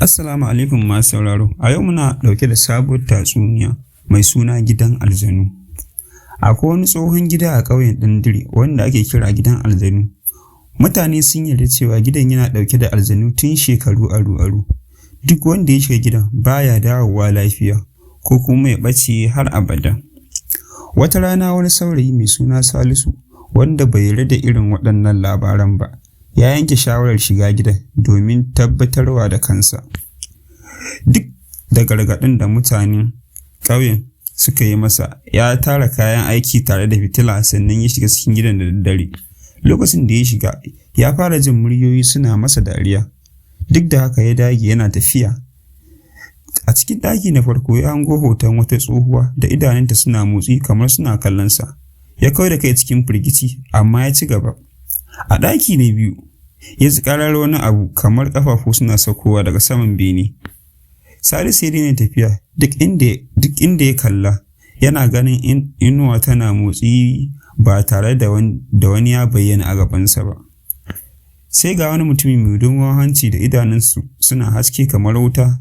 Assalamu alaikum masu sauraro. A yau muna ɗauke da sabuwar tatsuniya mai suna Gidan Aljanu. Akwai wani tsohon gida a ƙauyen Ɗandire wanda ake kira Gidan Aljanu. Mutane sun yarda cewa gidan yana ɗauke da aljanu tun shekaru aru-aru. Duk wanda ya shiga gidan baya dawowa lafiya ko kuma ya ɓace har abada. Wata rana wani saurayi mai suna Salisu, wanda bai yarda da irin waɗannan labaran ba, ya yanke shawarar shiga gidan domin tabbatarwa da kansa. Duk da gargaɗin da mutanen ƙauyen suka yi masa, ya tara kayan aiki tare da fitila, sannan ya shiga cikin gidan da daddare. Lokacin da ya shiga, ya fara jin muryoyi suna masa dariya. Duk da haka, ya dage yana tafiya. A cikin ɗaki na farko, ya hango hoton wata tsohuwa da idanunta suna motsi kamar suna kallonsa. Ya kau da kai cikin firgici, amma ya ci gaba. A ɗaki na biyu, ya ji ƙarar wani abu kamar ƙafafu suna saukowa daga saman bene. Salisu ya daina tafiya. Duk inda ya kalla, yana ganin inuwa tana motsi ba tare da wani ya bayyana a gabansa ba. Sai ga wani mutumi mai dogon hanci da idanunsu suna haske kamar wuta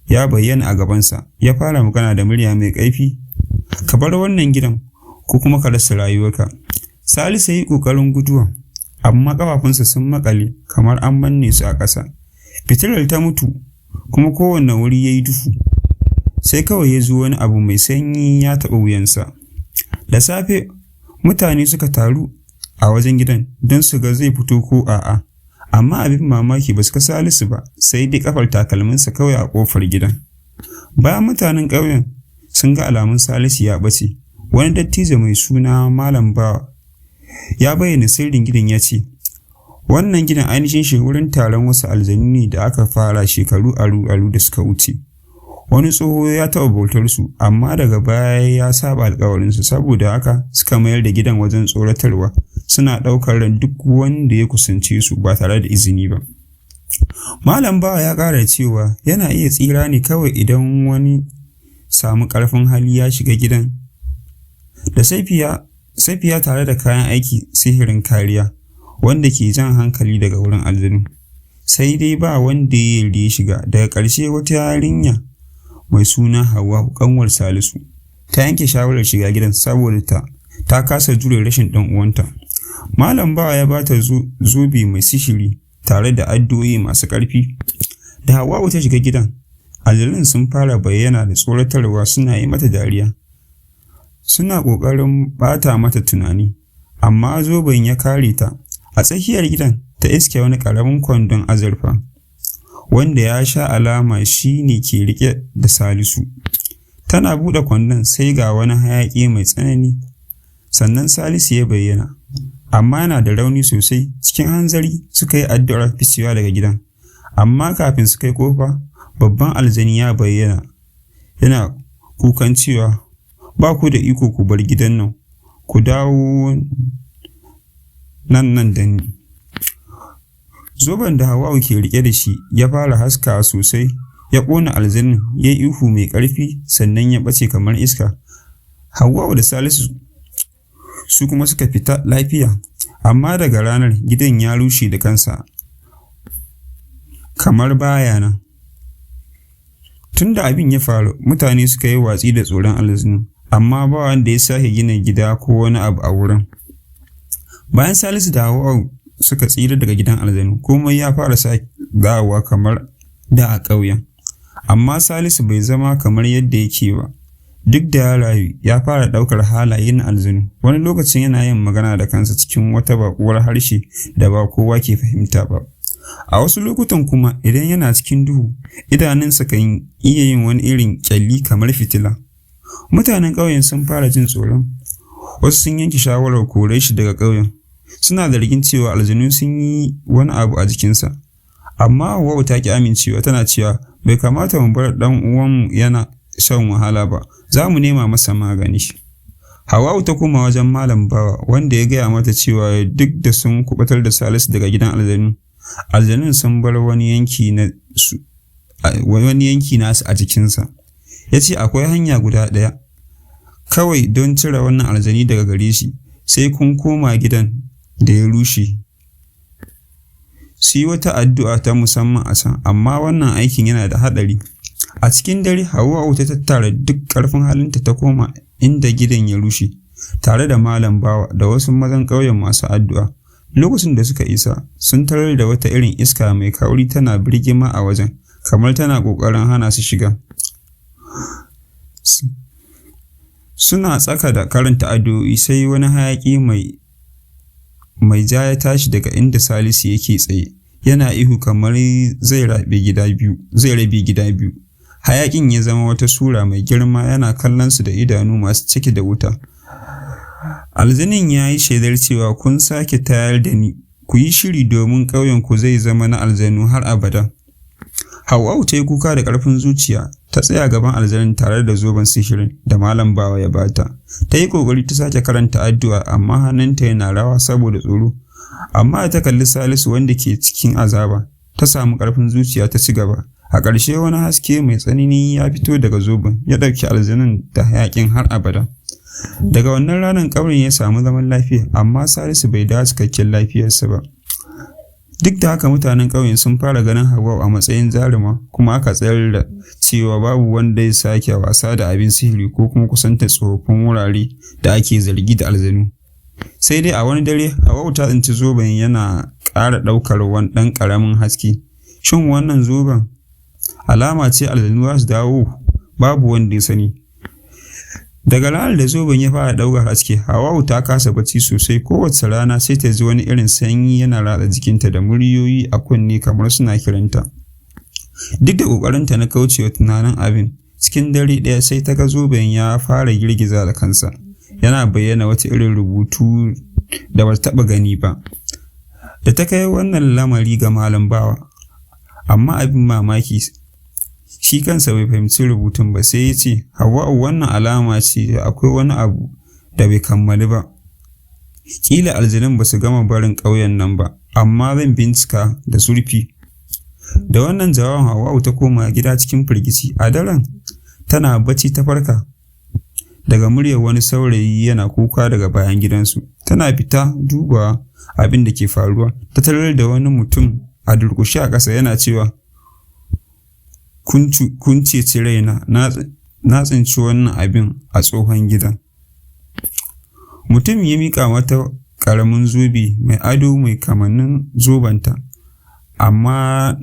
ya bayyana a gabansa, ya fara magana da murya mai ƙarfi: "Ka bar wannan gidan ko kuma ka rasa rayuwarka." Salisu ya yi ƙoƙarin guduwa, amma ƙafafunsa sun maƙale kamar an manne su a ƙasa. Fitilar ta mutu kuma kowane wuri ya yi duhu. Sai kawai ya ji wani abu mai sanyi ya taɓa wuyansa. Da safe, mutane suka taru a wajen gidan don su ga zai fito ko a'a. Amma abin mamaki, ba su ga Salisu ba, sai dai ƙafar takalminsa kawai a ƙofar gidan. Bayan mutanen ƙauyen sun ga alamun Salisu ya ɓace, wani dattijo mai suna Malam Bawa ya bayyana sirrin gidan. Ya ce, "Wannan gidan ainihin shi wurin taron wasu aljanu ne da aka fara shekaru aru-aru da suka wuce. Wani tsoho ya taɓa bautar su, amma daga baya ya saba alkawarinsu, saboda haka suka mayar da gidan wajen tsoratarwa, suna ɗaukar ran duk wanda ya kusance su ba tare da izini ba." Malam Bawa ya ƙara cewa yana iya tsira ne kawai idan wani samu ƙarfin hali ya shiga gidan da safiya tare da kayan aiki sihirin kariya wanda ke jan hankali daga wurin aljanu. Sai dai ba wanda ya yarda ya shiga. Daga ƙarshe, wata yarinya mai suna Hauwa, ƙanwar Salisu, ta yanke shawarar shiga gidan saboda ta kasa jure rashin ɗan uwanta. Malam Bawa ya bata zobe mai sihiri tare da addu'o'i masu ƙarfi. Da Hauwa'u ta shiga gidan, aljanun sun fara bayyana da tsoratarwa, suna yi mata dariya. Suna ƙoƙarin ɓata mata tunani, amma zoben ya kare ta. A tsakiyar gidan, ta iske wani ƙaramin kwandon azurfa, wanda ya sha alama shi ne ke riƙe da Salisu. Tana buɗe kwandon, sai ga wani hayaƙi mai tsanani, sannan Salisu ya bayyana, amma yana da rauni sosai. Cikin hanzari suka yi addu'ar ficewa daga gidan, amma kafin su kai ƙofa, babban aljani ya bayyana yana kukan cewa, "Ba ku da iko ku bar gidan nan, ku dawo nan nan da ni." Zoben da Hauwa'u ke riƙe da shi ya fara haskawa sosai, ya ƙona aljanin, ya yi ihu mai ƙarfi, sannan ya ɓace kamar iska. Hauwa'u da Salisu su kuma suka fita lafiya, amma daga ranar gidan ya rushe da kansa kamar baya nan. Tun da abin ya faru, mutane suka yi watsi da tsoron aljanu, amma ba wanda ya sake gina gida ko wani abu a wurin. Bayan Salisu da Hauwa'u suka tsira daga gidan aljanu, komai ya fara sake dawowa kamar da a ƙauyen. Amma Salisu bai zama kamar yadda yake ba. Duk da ya rayu, ya fara ɗaukar halaye na aljanu. Wani lokacin yana yin magana da kansa cikin wata baƙuwar harshe da ba kowa ke fahimta ba. A wasu lokutan kuma, idan yana cikin duhu, idanunsa kan iya yin wani irin ƙyalli kamar fitila. Mutanen ƙauyen sun fara jin tsoron. Wasu sun yanke shawarar kore shi daga ƙauyen. Suna zargin cewa aljanu sun yi wani abu a jikinsa. Amma Hauwa'u ta ƙi amincewa, tana cewa, "Bai kamata mu bar ɗan uwanmu yana shan wahala ba, za mu nema masa magani." Hauwa'u ta koma wajen Malam Bawa, wanda ya gaya mata cewa duk da sun kuɓutar da Salisu daga gidan aljanu, aljanun sun bar wani yanki nasu a jikinsa. Ya ce akwai hanya guda ɗaya kawai don cire wannan aljani daga gare shi: sai kun koma gidan da ya rushe. Su yi wata addu'a ta musamman a can, amma wannan aikin yana da haɗari. A cikin dare, Hauwa'u ta tattara duk ƙarfin halinta ta koma inda gidan ya rushe, tare da Malam Bawa da wasu mazan ƙauyen masu addu'a. Lokacin da suka isa, sun tarar da wata irin iska mai kauri tana birgima a wajen, kamar tana ƙoƙarin hana su shiga. Suna tsaka da karanta addu'o'i sai wani hayaƙi mai ja ya tashi daga inda Salisu yake tsaye, yana ihu kamar zai rabe gida biyu. Hayaƙin ya zama wata sura mai girma yana kallon su da idanu masu cike da wuta. Aljanin ya yi shaidar cewa kun sake tayar da ni, ku yi shiri domin ƙauyenku zai zama na aljanu har abada. Hauwa'u ta yi kuka da ƙarfin zuciya, ta tsaya gaban aljanin tare da zoben sihirin da Malam Bawa ya bata. Ta yi ƙoƙari ta sake karanta addu'a amma hannunta yana rawa saboda tsoro. Amma ta kalli Salisu wanda ke cikin azaba, ta samu ƙarfin zuciya ta ci gaba. A ƙarshe wani haske mai tsanani ya fito daga zoben, ya ɗauki aljanin da hayaƙin har abada. Daga wannan ranar ƙauyen ya samu zaman lafiya, amma Salisu bai dawo cikakken lafiyarsa ba. Duk da haka mutanen ƙauyen sun fara ganin Hauwa'u a matsayin jaruma, kuma aka tsayar da cewa babu wanda ya sake wasa da abin sihiri ko kuma kusantar tsofaffin wurare da ake zargi da aljanu. Sai dai a wani dare, Hauwa'u ta tsinci zoben yana ƙara ɗaukar wani ɗan ƙaramin haske. Shin wannan zoben alama ce aljanu za su dawo? Babu wanda ya sani. Daga ranar da zoben ya fara ɗaukar haske, Hauwa'u ta kasa bacci sosai. Kowace rana sai ta ji wani irin sanyi yana ratsa jikinta da muryoyi a kunne kamar suna kiranta. Duk da ƙoƙarinta na kaucewa tunanin abin, cikin dare ɗaya sai ta ga zoben ya fara girgiza da kansa, yana bayyana wata irin rubutu da ba ta taɓa gani ba. Da ta kai wannan lamari ga Malam Bawa, amma abin mamaki shi kansa bai fahimci rubutun ba, sai ya ce, Hauwa'u, wannan alama ce da akwai wani abu da bai kammalu ba. Ƙila aljanun ba su gama barin ƙauyen nan ba, amma zan bincika da zurfi. Da wannan jawabin Hauwa'u ta koma gida cikin firgici. A daren tana bacci ta farka daga muryar wani saurayi yana kuka daga bayan gidansu. Tana fita duba abin da ke faruwa, ta tarar da wani mutum a durƙushe a ƙasa yana cewa, kun ceci raina, na tsinci wannan abin a tsohon gidan. Mutumin ya miƙa mata ƙaramin zobe mai ado mai kamannin zobenta, amma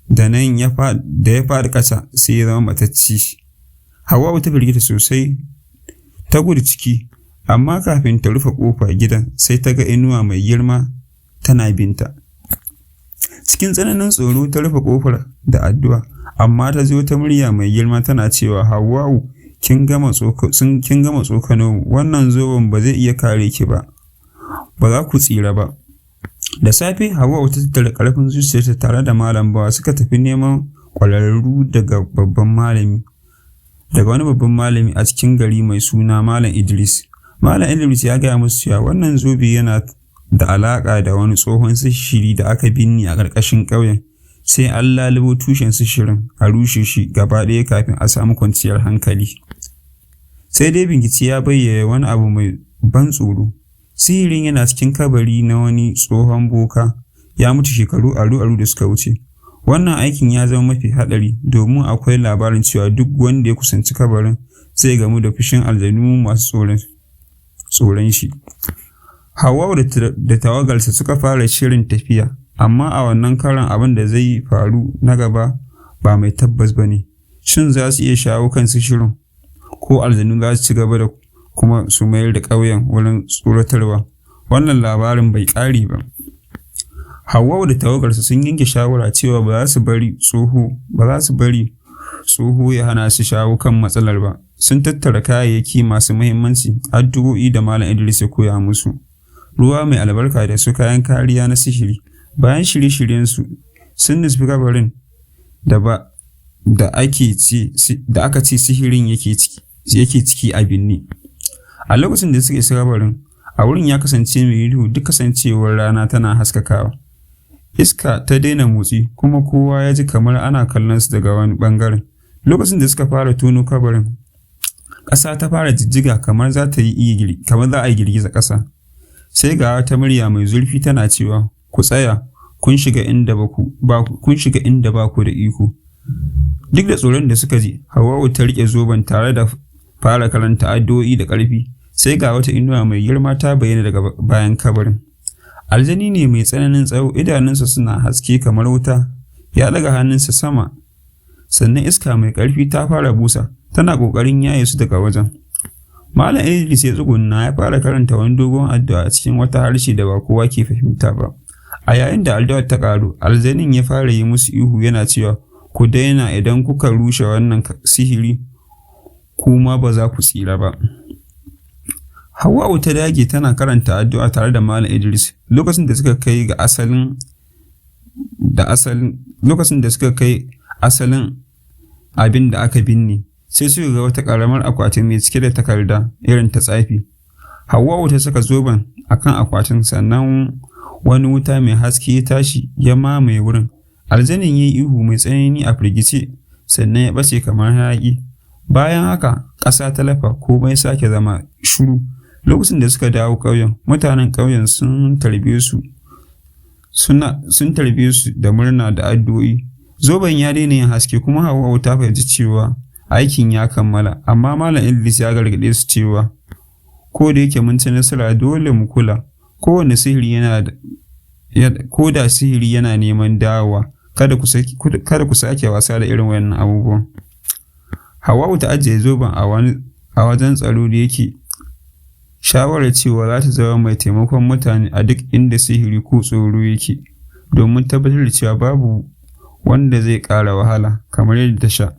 da nan ya faɗi ƙasa sai ya zama matacce. Hauwa'u ta firgita sosai, ta gudu ciki, amma kafin ta rufe ƙofar gidan sai ta ga inuwa mai girma tana binta. Cikin tsananin tsoro ta rufe ƙofar da addu'a, amma ta ji wata murya mai girma tana cewa, Hauwa'u, kin gama tsokano mu, wannan zoben ba zai iya kare ki ba, ba za ku tsira ba. Da safe, Hauwa'u ta tattara ƙarfin zuciyarta tare da Malam Bawa suka tafi neman ƙwararru daga wani babban malami a cikin gari mai suna Malam Idris. Malam Idris ya gaya musu cewa wannan zobe yana da alaƙa da wani tsohon sihiri da aka binne a ƙarƙashin ƙauyen. Sai an lalubo tushen sihirin a rushe shi gaba ɗaya kafin a samu kwanciyar hankali. Sai dai bincike ya bayyana wani abu mai ban tsoro. Sihirin yana cikin kabari na wani tsohon boka, ya mutu shekaru aru-aru da suka wuce. Wannan aikin ya zama mafi haɗari domin akwai labarin cewa duk wanda ya kusanci kabarin zai gamu da fushin aljanu masu tsoron shi. Hauwa'u da tawagarsa suka fara shirin tafiya, amma a wannan karon abin da zai faru na gaba ba mai tabbas ba ne. Shin za su iya shawo kan sihirin, ko aljanu za su ci gaba da kuma su mayar da ƙauyen wurin tsoratarwa? Wannan labarin bai ƙare ba. Hauwa'u da tawagarsa sun yanke shawara cewa ba za su bari tsoho ya hana su shawo kan matsalar ba. Sun tattara kayayyaki masu muhimmanci, addu'o'i da Malam Idris ya koya musu, ruwa mai albarka da su kayan kariya na sihiri. Bayan shirye-shiryensu, sun nufi kabarin da aka ce sihirin yake ciki a binne. A lokacin da suka isa kabarin, a wurin ya kasance mai duhu duk kasancewar rana tana haskakawa. Iska ta daina motsi kuma kowa ya ji kamar ana kallon su daga wani ɓangaren. Lokacin da suka fara tono kabarin, ƙasa ta fara jijjiga kamar za a yi girgizar ƙasa. Sai ga wata murya mai zurfi tana cewa, "Ku tsaya, kun shiga inda ba ku kun shiga inda ba ku da iko." Duk da tsoron da suka ji, Hauwa'u ta riƙe zoben tare da fara karanta addu'o'i da ƙarfi. Sai ga wata inuwa mai girma ta bayyana daga bayan kabarin. Aljani ne mai tsananin tsawo, idanunsa suna haske kamar wuta. Ya ɗaga hannunsa sama, sannan iska mai ƙarfi ta fara busa, tana ƙoƙarin yaye su daga wajen. Malam Idris ya tsugunna ya fara karanta wani dogon addu'a a cikin wata harshe da ba kowa ke fahimta ba. A yayin da addu'ar ta ƙaru, aljanin ya fara yi musu ihu yana cewa, "Ku daina, idan kuka rushe wannan sihiri, kuma ba za ku tsira ba." Hauwa'u ta dage tana karanta addu'a tare da Malam Idris. Lokacin da suka kai asalin abin da aka binne, sai suka ga wata ƙaramar akwati mai cike da takarda irin ta tsafi. Hauwa'u ta saka zoben a kan akwatin, sannan wani wuta mai haske ya tashi ya mamaye wurin. Aljanin ya yi ihu mai tsanani a firgice, sannan ya ɓace kamar hayaƙi. Bayan haka, ƙasa ta lafa, komai ya sake zama shiru. Lokacin da suka dawo ƙauyen, mutanen ƙauyen sun tarbe su da murna da addu'o'i. Zoben ya daina yin haske kuma Hauwa'u ta fahimci cewa aikin ya kammala, amma Malam Idris ya gargaɗe su cewa ko da yake mun ci nasara, dole mu kula. Kowane sihiri yana da ko da sihiri yana neman dawowa, kada ku sake wasa da irin waɗannan abubuwan. Hauwa'u ta ajiye zoben a wajen tsaro da yake shawarar cewa za ta zama mai taimakon mutane a duk inda sihiri ko tsoro yake, domin tabbatar da cewa babu wanda zai ƙara wahala kamar yadda ta sha.